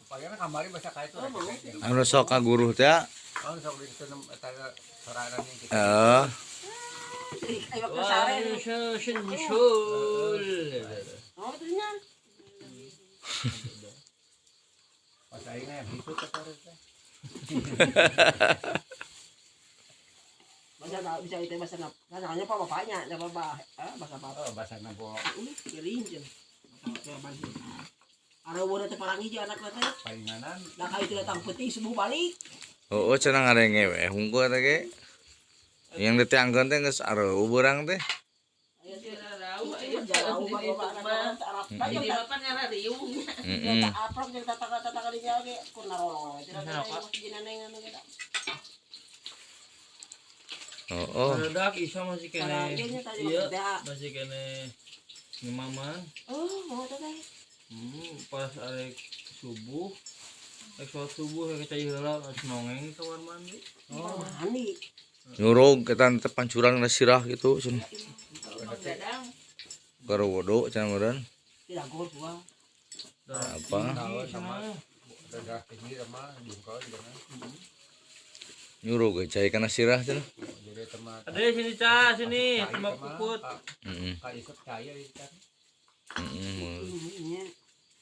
Pagana kamari basa ka itu. Anu sok ka guru teh. Oh, sok di situ eta sorangan yang kita. Heeh. Ayo ke sare. Oh, itunya. Pas aing yang itu ke sore teh. Bahasa bisa itu bahasa nanya apa bapaknya, apa bapak, bahasa bapak. Oh, bahasa nabo Gering jeung. Ara teh parang hiji anak teh. Palinganan. Nah, ka itu datang peuting subuh balik. Oh, cenah ngarenge we hungkul teh ge. Yang ditiangkeun teh geus areuh beurang teh. Heeh. Oh. Meledak Isa masih kene. Iya, masih kene ngemaman. Oh, mau teh. Pas arek subuh, arek sholat subuh rek cai heula geus nongeng kamar mandi. Oh, mandi. Nyurug eta teh pancuran na sirah gitu cenah. Garowodo cenah meureun. Tidak gol gua. Apa? Darah tinggi sama jungkal juga kan. Nyurug ge cai kana sirah cenah. Jadi teman. Ada sini Ca, sini sama Puput. Heeh. Ka isep cai kan. Heeh.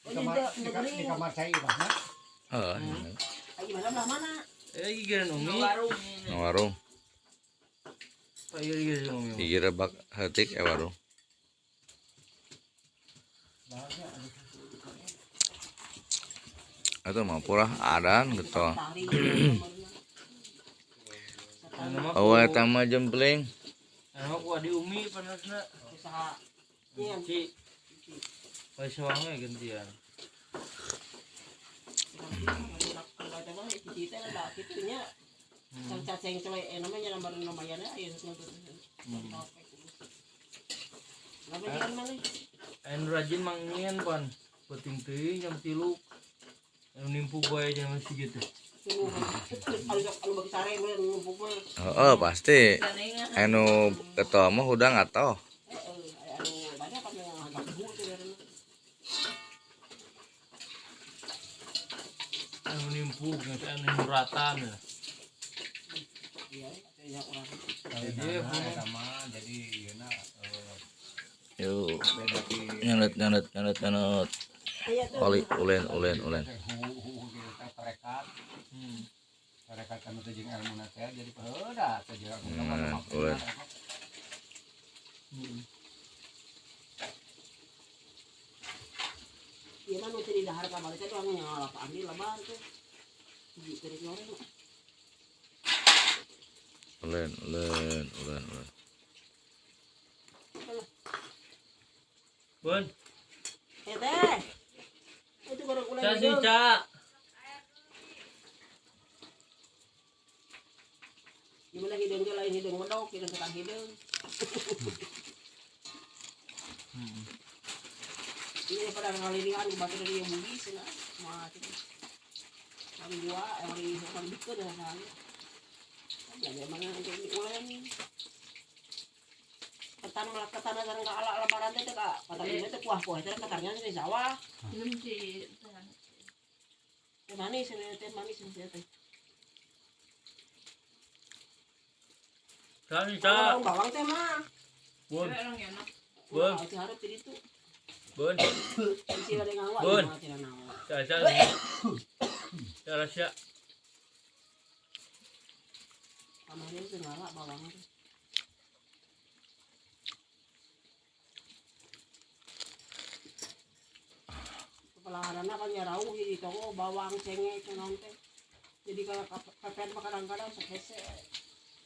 Di kamar cai mah. Heeh. Ayo mana mana? Gigiran Umi. Warung. Pak ieu gigiran Umi. Gigira bak heutik warung. Atau mah purah adan gitu. Oh, eta mah jempling. Anu mah ku adi Umi panasna. Usaha. Ci. Bae sawangnya gantian. Anu rajin mangien pan. Penting teuing jam 3. Anu nimpu bae jam segitu. Heeh, pasti. Anu ketua mah udah atau. Anu nimpu geus anu muratan ya. Jadi sama jadi yeuna Yuk. Nyanet nyanet nyanet nyanet. Oli ulen ulen ulen. Tarekat anu teh jeung ilmuna teh jadi peudah teh jeung Ulen. Ieu mah nu teu didahar ka balik teh doang nya lapak ambil lebar teh. Hiji teh goreng. Ulen ulen ulen ulen. Bun. Teh. Itu goreng ulen. Ca sini Ca. Gimana hidung dia lain hidung medok, hidung tukang hidung. Ini pada ngalirian ke batu dari yang Bugis lah, semua itu. Kami dua, yang di orang bikin ya kan. Ya memang untuk diulen. Ketan malah ketan aja nggak ala ala baran teh kak. Kata dia teh kuah kuah teh ketannya di sawah. Teh manis, teh manis teh. Ca Ca. Bawang teh mah. Bun. Bun. Bun. Bun. Ca Ca. Ca Rasya. Kemarin teh ngala bawang teh. Pelaharana kan ya rauh di toko bawang cengek naon teh. Jadi kalau pepet mah kadang-kadang sok hese.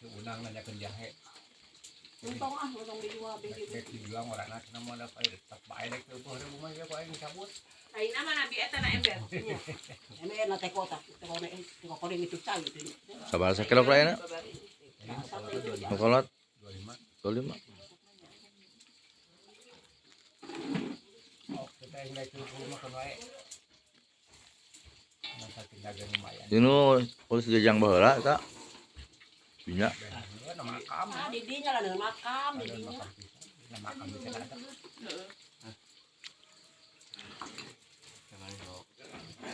Unang nanyakeun jahe. Untung ah, untung dijual begitu. Rek dijual orangna cenah moal dapat tetep bae rek 20.000 mah ya ku aing cabut. Ayeuna mah nabi eta na ember. Ember na teko tah, teko ne teko koreng itu cai itu. Sabaraha sakilo ayeuna? Kolot 25. 25. Oh, kita yang rek 20 mah kan wae. Masa dagang lumayan. Dinu polisi jajang baheula eta. Dinya. Makam. Ah, didinya lah dengan makam, didinya. Makam bisa ada.